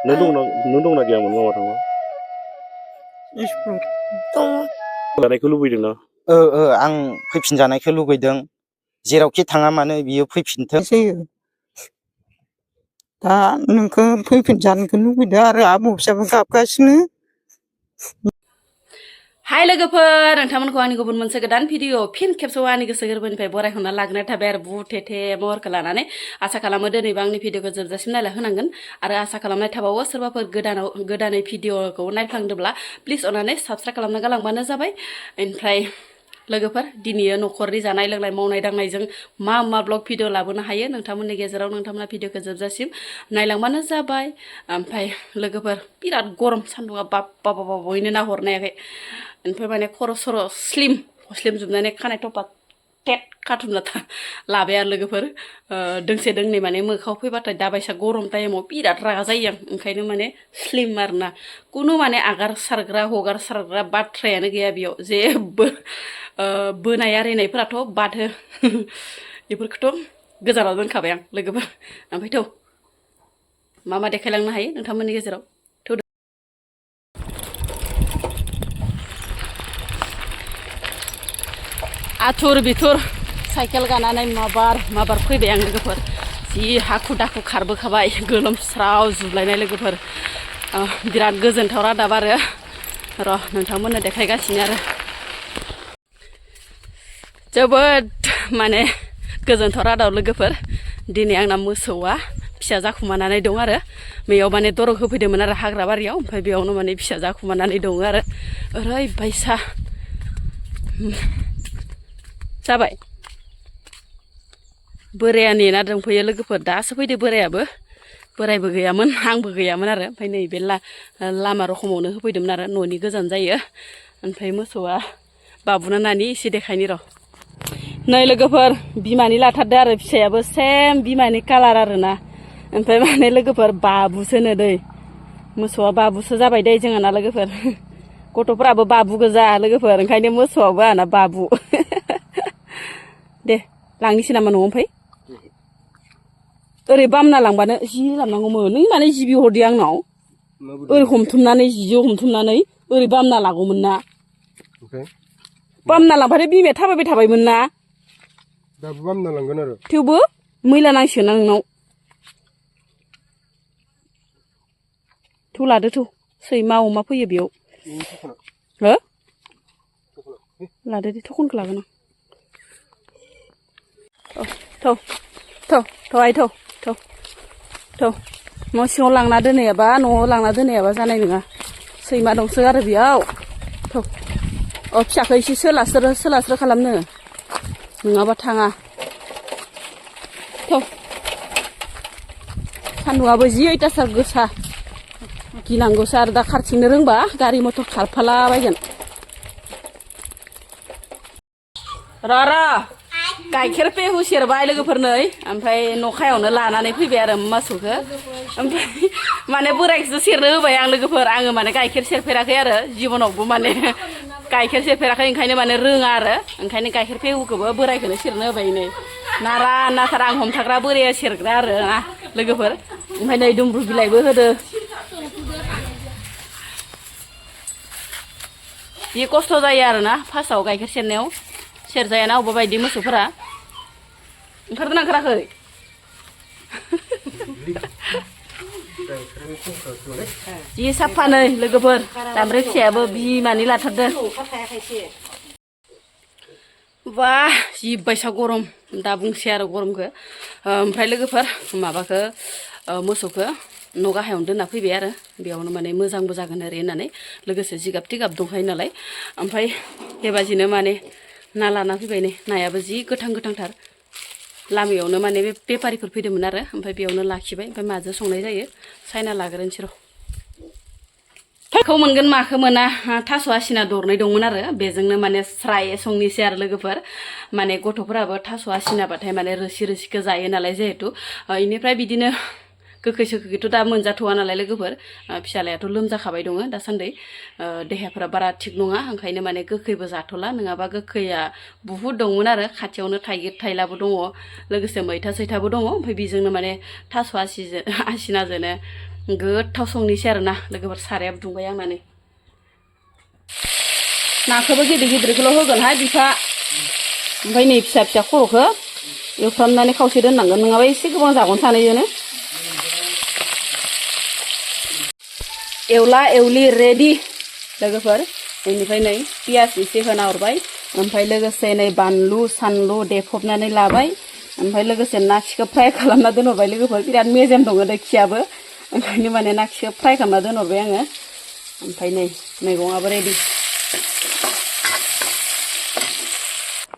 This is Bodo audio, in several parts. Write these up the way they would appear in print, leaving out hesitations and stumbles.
नों दंना गैयामोन मामा थांबा? दङ। जानायखौ लुबैदों ना? आं फैफिनजानायखौ लुगैदों। जेरावखि थाङा मानो बियो फैफिनथों। दा नोंखौ फैफिनजानोखौ लुबैदों आरो आबौ फिसाबो गाबगासिनो। हाय लोगोफोर, नोंथांमोनखौ आंनि गुबुन मोनसे गोदान भिडिअ फिन खेबसेबाव आंनि गोसो गोरबोनिफ्राय बरायहरना लाग्रोनाय थाबाय आरो बुहुत थेथे महरखौ लानानै आसा खालामो दिनैबो आंनि भिडिअखौ जोबजासिम नायला होनांगोन आरो आसा खालामनाय थाबावो सोरबाफोर गोदानै भिडिअखौ नायफ्लांदोंब्ला प्लिज अननानै साबस्क्राइब खालामना गालांबानो जाबाय। ओमफ्राय लोगोफोर दिनैयो न'खरनि जानाय लोंनाय मावनाय दांनायजों मा ब्लग भिडिअ लाबोनो हायो नोंथांमोननि गेजेराव नोंथांमोना भिडिअखौ जोबजासिम नायलांबानो जाबाय। ओमफ्राय लोगोफोर बिराद गरम सान्दुंआ बाबैनो नाहरनो हायाखै। ओमफ्राय माने खर' सर' स्लिम जोबनानै खानाय थपा टेट खाथुमना लाबाय आरो लोगोफोर दोंसे दोंनै माने मोखाङाव फैबाथाय दाबायसा गरम टाइमाव बिराद रागा जायो आं, ओंखायनो माने स्लिम आरोना कुनु माने आगार सारग्रा बाथ्रायानो गैया बेयाव जेबो बोनाय आरिनायफोराथ' बादहो बेफोरखौथ' गोजानाव दोनखाबाय आं लोगोफोर। ओमफ्राय थौ मा देखायलांनो हायो नोंथांमोननि गेजेराव आथुर बिथुर साइकेल गानानै माबार फैबाय आं लोगोफोर। जि हाखु दाखु खारबोखाबाय गोलोमस्राव जुबलायनाय लोगोफोर। बिराद गोजोनथाव रादाब आरो र' नोंथांमोननो देखायगासिनो आरो जोबोद माने गोजोनथाव रादाब लोगोफोर। दिनै आंना मोसौआ फिसा जाखुमानानै दं आरो बेयाव माने दरग होफैदोंमोन आरो हाग्रा बारियाव, ओमफ्राय बेयावनो माने फिसा जाखुमानानै दङ आरो ओरैबायसा जाबाय। बोराया नेना दंफैयो लोगोफोर, दासो फैदो बोरायबो गैयामोन आंबो गैयामोन आरो ओमफ्राय नै बे लामा रखमावनो होफैदोंमोन आरो न'नि गोजान जायो। ओमफ्राय मोसौआ बाबुना नानि एसे देखायनि र' नै लोगोफोर बिमानि लाथारदो आरो फिसायाबो सेम बिमानि कालार आरोना। ओमफ्राय माने लोगोफोर बाबुसोनो दै, मोसौआ बाबुसो जाबाय दै जोंहाना लोगोफोर। गथ'फोराबो बाबु गोजा लोगोफोर, ओंखायनो मोसौआबो आंना बाबु। दे लांनोसै नामा न'आव? ओमफ्राय ओरै बामना लांबानो जि लांनांगौमोन, नों माने जिबि हरदि आंनाव ओरै जिजों हमथुमनानै ओरै बामना लागौमोन ना। बामना लांबाथाय बिमाया थाबायबाय थाबायमोन ना। दाबो बामना लांगोन आरो थेवबो मैला नांसिगोन ना नोंनाव। थौ लादो थौ, सैमा अमा फैयो बेयाव। हो लादो दे, थखनखौ लागोन आं। थौ आइ थौ न' सिङाव लांना दोनहैयाबा जानाय नङा। सैमा दंसो आरो बेयाव। थौ फिसाखौ एसे सोलास्रो खालामनो, नङाबा थाङा। थौ सान्दुंआबो जि अयथासार गोसा, गिनांगौसो आरो दा खारथिंनो रोंबा गारि मथर खारफालाबायगोन। र' गाइखेर पेहु सेरबाय लोगोफोर नै, ओमफ्राय न'खायावनो लानानै फैबाय आरो मोसौखौ। ओमफ्राय माने बोरायखौसो सेरनो होबाय आं लोगोफोर। आङो माने गाइखेर सेरफेराखै आरो जिबनावबो माने गाइखेर सेरफेराखै, ओंखायनो माने रोङा आरो ओंखायनो गाइखेर पेहुखौबो बोरायखौनो सेरनो होबाय। नै नाथार आं हमथाग्रा बोराया सेरग्रा आरो ना लोगोफोर। ओमफ्राय नै दुमब्रु बिलाइबो होदो। जि खस्थ' जायो आरोना फार्स्टआव गाइखेर सेरनायाव, सेरजायाना अबेबा बायदि मोसौफोरा। ओंखारदोंना ओंखाराखै? जि साफा नै लोगोफोर, दामब्रि फिसायाबो बिमानि लाथारदो। बा जि बायसा गरम, दा बुंसै आरो गरमखौ। ओमफ्राय लोगोफोर माबाखौ मोसौखौ न' गाहायावनो दोनना फैबाय आरो बेयावनो माने मोजांबो जागोन ओरै होननानै, लोगोसे जिगाब थिगाब दंखायो नालाय। ओमफ्राय बेबादिनो माने ना लाना फैबाय। नै नायाबो जि गोथांथार। लामायावनो माने बे बेफारिफोर फैदोंमोन आरो ओमफ्राय बेयावनो लाखिबाय। ओमफ्राय माजों संनाय जायो सायना लाग्रोनोसै र'। माखौ मोनगोन माखौ मोना, थास' आसिना दरनै दंमोन आरो बेजोंनो माने स्राय संनोसै आरो लोगोफोर। माने गथ'फोराबो थास' आसिनाबाथाय माने रोसिखौ जायो नालाय जिहेथु। बेनिफ्राय बिदिनो गोखै सोखैखौथ' दा मोनजाथ'वा नालाय लोगोफोर। फिसालायाथ' लोमजाखाबाय दङ दासान्दि, देहाफोरा बारा थिग नङा, ओंखायनो माने गोखैबो जाथ'ला। नङाबा गोखैया बुहुद दंमोन आरो खाथियावनो थाइगिर थाइलाबो दङ, लोगोसे मैथा सैथाबो दङ। ओमफ्राय बेजोंनो माने थास' आसिनाजोंनो गोथाव संनोसै आरोना लोगोफोर साराया दुंबाय आंना नै नाखौबो गिदिर गिदिरखौल' होगोनहाय बिफा ओमफ्राय नै फिसा फिसा खर'खौ एवफ्रामनानै खावसे दोननांगोन नङाबा एसे गोबां जागोन सानैजोंनो एवला एवलि रेडि लोगोफोर बेनिफ्राय नै पियास एसे होना हरबाय ओमफ्राय लोगोसे नै बानलु सानलु देफबनानै लाबाय ओमफ्राय लोगोसे ना खिखौ फ्राय खालामना दोनहरबाय लोगोफोर बिराद मेजेम दङ दै खियाबो ओंखायनो माने ना खिखौ फ्राय खालामना दोनहरबाय आङो ओमफ्राय नै मैगङाबो रेडि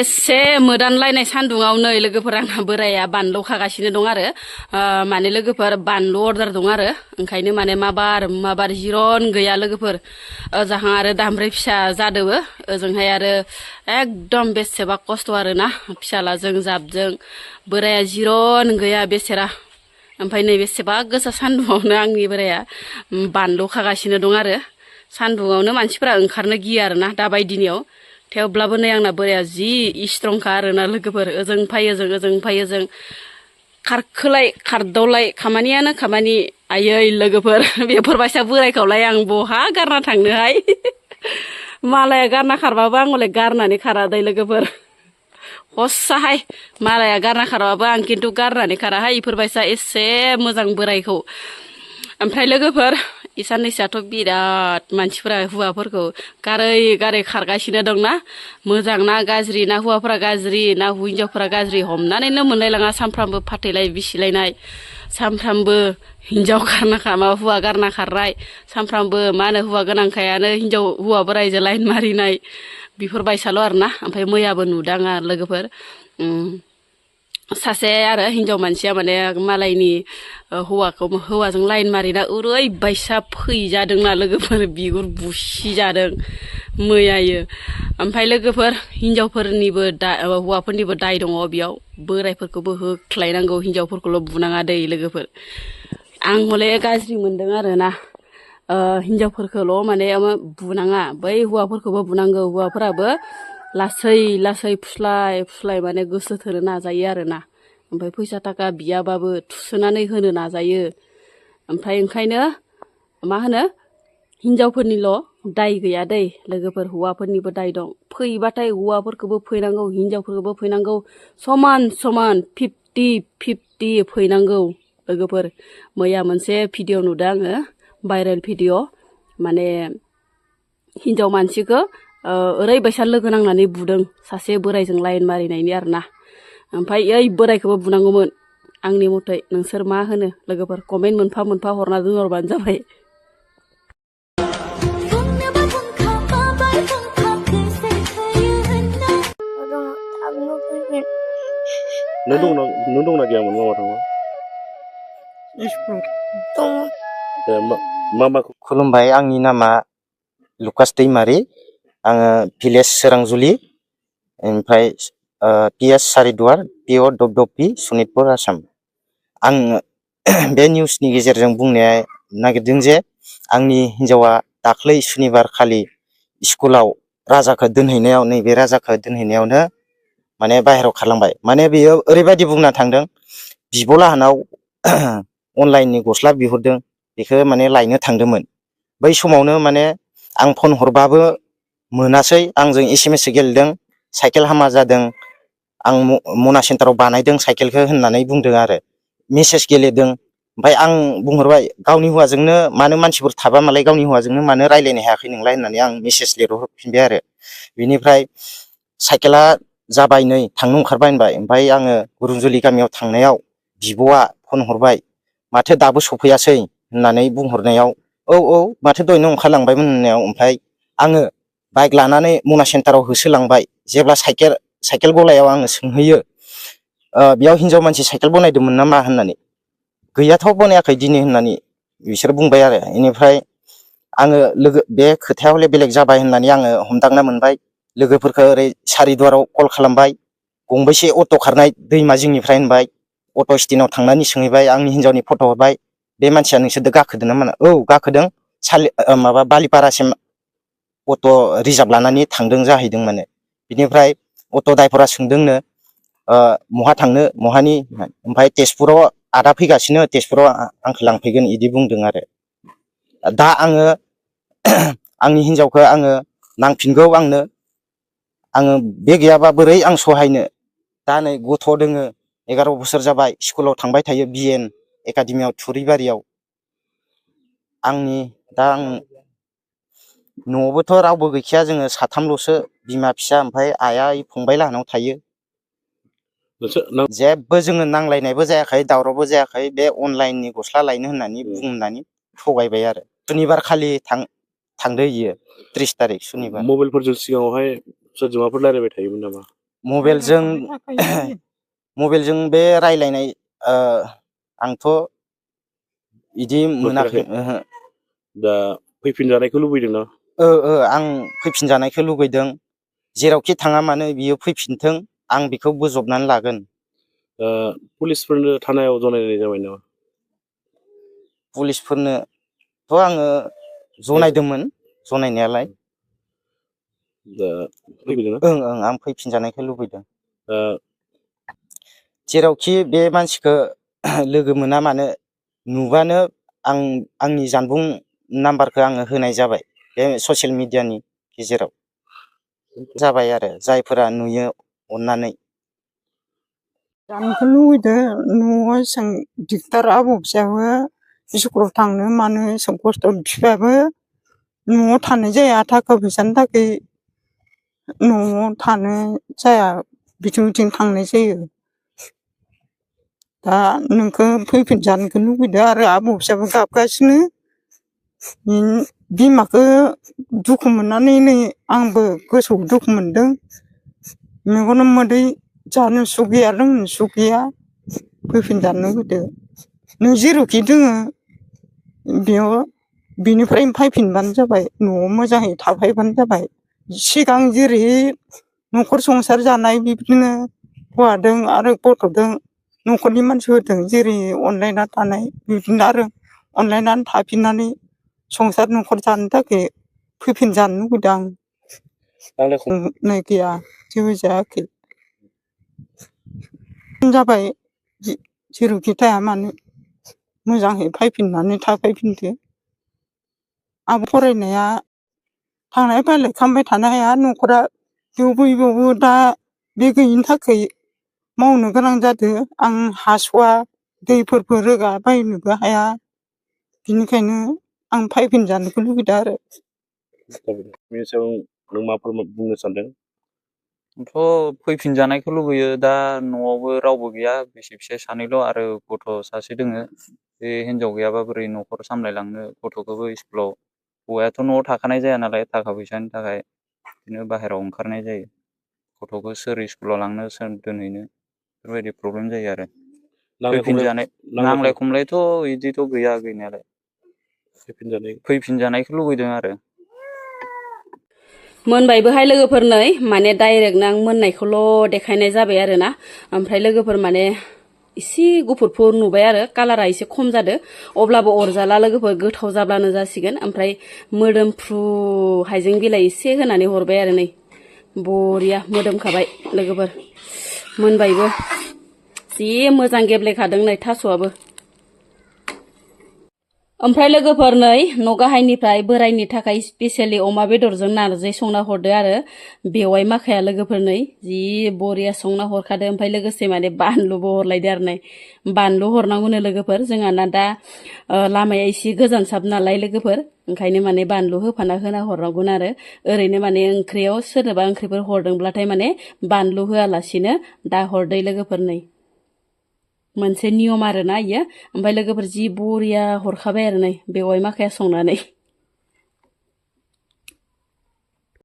एसे मोदानलायनाय सान्दुङाव नै लोगोफोर आंना बोराया बानलु खागासिनो दं आरो माने लोगोफोर बानलु अर्डार दं आरो ओंखायनो माने माबार जिरन गैया लोगोफोर ओजोंहा आरो दामब्रै फिसा जादोबो ओजोंहाय आरो एकदम बेसेबा खस्थ' आरोना फिसालाजों जाबजों बोराया जिरन गैया बेसेरा ओमफ्राय नै बेसेबा गोसा सान्दुङावनो आंनि बोराया बानलु खागासिनो दं आरो सान्दुङावनो मानसिफोरा ओंखारनो गियो आरोना दाबायदिनियाव थेवब्लाबो नै आंना बोराया जि स्ट्रंखा आरोना लोगोफोर ओजों फैयो जों खारखोलाय खारदावलाय खामानियानो खामानि आयै लोगोफोर बेफोरबायसा बोरायखौलाय आं बहा गारना थांनोहाय मालाया गारना खारबाबो आं हले गारनानै खारा दै लोगोफोर हस्साहाय मालाया गारना खारबाबो आं खिन्थु गारनानै खाराहाय इफोरबायसा एसे मोजां बोरायखौ ओमफ्राय लोगोफोर इसाननैसोआथ' बिराद मानसिफोरा हौवाफोरखौ गारै खारगासिनो दंना मोजां ना गाज्रि ना हौवाफोरा गाज्रि ना हिन्जावफोरा गाज्रि हमनानैनो मोनलायलाङा सानफ्रामबो फाथैलाय बिसिलायनाय सानफ्रामबो हिन्जाव हौवा गारना खारनाय सानफ्रामबो मा होनो हौवा गोनांखायानो हौवा बोरायजों लाइन मारिनाय बेफोरबायसाल' आरोना ओमफ्राय मैयाबो नुदां आरो लोगोफोर सासे आरो हिन्जाव मानसिया माने मालायनि हौवाजों लाइन मारिना ओरैबायसा फैजादोंना लोगोफोर बिगुर बुसिजादों मैयायो ओमफ्राय लोगोफोर हिन्जावफोरनिबो हौवाफोरनिबो दाय दङ बेयाव बोरायफोरखौबो होख्लायनांगौ हिन्जावफोरखौल' बुनाङा दै लोगोफोर आं हले गाज्रि मोनदों आरोना हिन्जावफोरखौल' माने बुनाङा बै हौवाफोरखौबो बुनांगौ हौवाफोराबो लासै फुस्लाय माने गोसो थोनो नाजायो आरोना ओमफ्राय फैसा थाखा बियाबाबो थुसोनानै होनो नाजायो ओमफ्राय ओंखायनो मा होनो हिन्जावफोरनिल' दाय गैया दै लोगोफोर हौवाफोरनिबो दाय दं फैबाथाय हौवाफोरखौबो फैनांगौ हिन्जावफोरखौबो फैनांगौ समान 50-50 फैनांगौ लोगोफोर मैया मोनसे भिडिअ नुदों आङो भाइरेल भिडिअ माने हिन्जाव मानसिखौ ओरैबायसा लोगो नांनानै बुदों सासे बोरायजों लाइन मारिनायनि आरोना ओमफ्राय ओइ बोरायखौबो बुनांगौमोन आंनि मथै नोंसोर मा होनो लोगोफोर कमेन्ट मोनफा हरना दोनहरबानो जाबाय नों दंना गैयामोन मामा थांबा मामाखौ खुलुमबाय आंनि नामा लुकास दैमारि आङो भिलेज सोरांजुलि ओमफ्राय पिएस सारिदुवार पिअ दबदबि सनितपुर आसाम आं बे निउसनि गेजेरजों बुंनो नागिरदों जे आंनि हिन्जावा दाख्लै सुनिबार खालि स्कुलाव राजाखौ दोनहैनायाव नैबे राजाखौ दोनहैनायावनो माने बाहेरायाव खारलांबाय माने बेयो ओरैबायदि बुंना थांदों बिब' लाहानाव अनलाइननि गस्ला बिहरदों बेखौ माने लायनो थांदोंमोन बै समावनो माने आं फन हरबाबो मोनासै आंजों SMS गेलेदों साइकेल हामा जादों आं मना सेन्टाराव बानायदों साइकेलखौ होननानै बुंदों आरो मेसेज गेलेदों ओमफ्राय आं बुंहरबाय गावनि हौवाजोंनो मानो मानसिफोर थाबा मालाय गावनि हौवाजोंनो मानो रायज्लायनो हायाखै नोंलाय होननानै आं मेसेज लिरहरफिनबाय आरो बिनिफ्राय साइकेला जाबाय नै थांनो ओंखारबाय होनबाय ओमफ्राय आङो गुरुंजुलि गामियाव थांनायाव बिब'आ फन हरबाय माथो दाबो सफैयासै होननानै बुंहरनायाव औ माथो दहायनो ओंखारलांबायमोन होननायाव ओमफ्राय आङो बाइक लानानै मना सेन्टाराव होसोलांबाय जेब्ला साइकेल गलायाव आङो सोंहैयो बेयाव हिन्जाव मानसि साइकेल बनायदोंमोन नामा होननानै गैयाथ' बनायाखै दिनै होननानै बिसोर बुंबाय आरो बेनिफ्राय आङो बे खोथाया हले बेलेग जाबाय होननानै आङो हमदांना मोनबाय लोगोफोरखौ ओरै सारिदुवाराव कल खालामबाय गंबेसे अट' खारनाय दैमा जिंनिफ्राय होनबाय अट' स्टेन्डआव थांनानै सोंहैबाय आंनि हिन्जावनि फट' हरबाय बे मानसिया नोंसोरजों गाखोदों ना औ गाखोदों माबा बालिपारासिम अट' रिजार्भ लानानै थांदों जाहैदों माने बिनिफ्राय अट' ड्राइभारा सोंदोंनो महा थांनो महानि ओमफ्राय तेजपुराव आदा फैगासिनो तेजपुराव आंखौ लांफैगोन इदि बुंदों आरो दा आङो आंनि हिनजावखौ आङो नांफिनगौ आङो बे गैयाबा बोरै आं सहायनो दा नै गथ' दोङो 11 बोसोर जाबाय स्कुलाव थांबाय थायो बिएन एकाडेमियाव थुरिबारियाव दा आं न'आवबोथ' रावबो गैखाया जोङो साथामल'सो बिमा फिसा ओमफ्राय आइया फंबाय लाहानाव थायो जेबो जोङो नांलायनायबो जायाखै दावरावबो जायाखै बे अनलाइननि गस्ला लायनो होननानै बुंनानै थगायबाय आरो सुनिबार खालि थांदो इयो 30 तारिख सुनिबार मबाइलफोरजों सिगाङावहाय सोरजोंबाफोर रायलायबाय थायोमोन नामा मबाइलजों बे रायलायनाय आंथ' इदि मोनाखै दा फैफिनजानायखौ लुबैदोंना आं फैफिनजानायखौ लुबैदों जेरावखि थाङा मानो बियो फैफिनथों आं बेखौ बोजबनानै लागोन पुलिसफोरनो थानायाव जनायनाय जाबाय नामा पुलिसफोरनोथ' आङो जनायदोंमोन जनायनायालाय दा फैफिनदोंना आं फैफिनजानायखौ लुबैदों जेरावखि बे मानसिखौ लोगो मोना मानो नुबानो आंनि जानबुं नाम्बारखौ आङो होनाय जाबाय बे ससियेल मिडियानि गेजेराव जाबाय आरो जायफोरा नुयो अननानै जानोखौ लुबैदों न'आव एसां दिगदार आबौ फिसायाबो स्कुलाव थांनो मानो एसां खस्थ' बिफायाबो न'आव थानाय जाया थाखा फैसानि थाखाय न'आव थानो जाया बिथिं बिथिं थांनाय जायो दा नोंखौ फैफिनजानोखौ लुबैदों आरो आबौ फिसाबो गाबगासिनो बिमाखौ दुखु मोननानै नै आंबो गोसोआव दुखु मोनदों मेगनाव मोदै जानो सुख गैया लोंनो सुख गैया फैफिनजानो लुबैदों नों जेरावखि दोङो बेयाव बिनिफ्रायनो फैफिनबानो जाबाय न'आव मोजाङै थाफैबानो जाबाय सिगां जेरै न'खर संसार जानाय बिदिनो हौवादों आरो गथ'दों न'खरनि मानसिफोरजों जेरै अनलायना थानाय बिदिनो आरो अनलायनानै थाफिननानै संसार न'खर जानो थाखाय फैफिनजानो लुबैदों आं नाय गैया जेबो जायाखै जाबाय जेरावखि थाया मानो मोजाङै फैफिननानै थाफैफिनदो आं फरायनाया थांलाय फैलाय खालामबाय थानो हाया न'खरा बेयावबो दा बे गैयिनि थाखाय मावनो गोनां जादों आं हास'वा दैफोरबो रोगा बायनोबो हाया बिनिखायनो आं फैफिनजानोखौ लुबैदों आरो बेनि सायाव नों माफोर बुंनो सानदों आंथ' फैफिनजानायखौ लुबैयो दा न'आवबो रावबो गैया बिसि फिसाय सानैल' आरो गथ' सासे दोङो बे हिनजाव गैयाबा बोरै न'खर सामलायलांनो गथ'खौबो स्कुलाव हौवायाथ' न'आव थाखानाय जाया नालाय थाखा फैसानि थाखाय बिदिनो बाहेरायाव ओंखारनाय जायो गथ'खौ सोर स्कुलाव लांनो सोर दोनहैनो बेफोरबायदि प्रब्लेम जायो आरो नांलाय खमलायथ' बिदिथ' गैया गैनायालाय फैफिनजानायखौ लुबैदों आरो मोनबायबोहाय लोगोफोर नै माने डाइरेक्टनो आं मोननायखौल' देखायनाय जाबाय आरो ना ओमफ्राय लोगोफोर माने इसे गुफुरफोर नुबाय आरो कालारा एसे खम जादो अब्लाबो अरजाला लोगोफोर गोथाव जाब्लानो जासिगोन ओमफ्राय मोदोमफ्रु हाइजें बिलाइ एसे होनानै हरबाय आरो नै बरिया मोदोमखाबाय लोगोफोर मोनबायबो जि मोजां गेब्लेखादों नै थास'आबो ओमफ्राय लोगोफोर नै न' गाहायनिफ्राय बोरायनि थाखाय स्पेसियेलि अमा बेदरजों नारजि संना हरदो आरो बेवाय माखाया लोगोफोर नै जि बरिया संना हरखादो ओमफ्राय लोगोसे माने बानलुबो हरलायदो आरो नै बानलु हरनांगौनो लोगोफोर जोंहा ना दा लामाया एसे गोजानसाब नालाय लोगोफोर ओंखायनो माने बानलु होफाना होना हरनांगोन आरो ओरैनो माने ओंख्रियाव सोरनोबा ओंख्रिफोर हरदोंब्लाथाय माने बानलु होआलासिनो दा हरदै लोगोफोर नै मोनसे नियम आरो ना इयो ओमफ्राय लोगोफोर जि बरिया हरखाबाय आरो नै बेवाय माखाया संनानै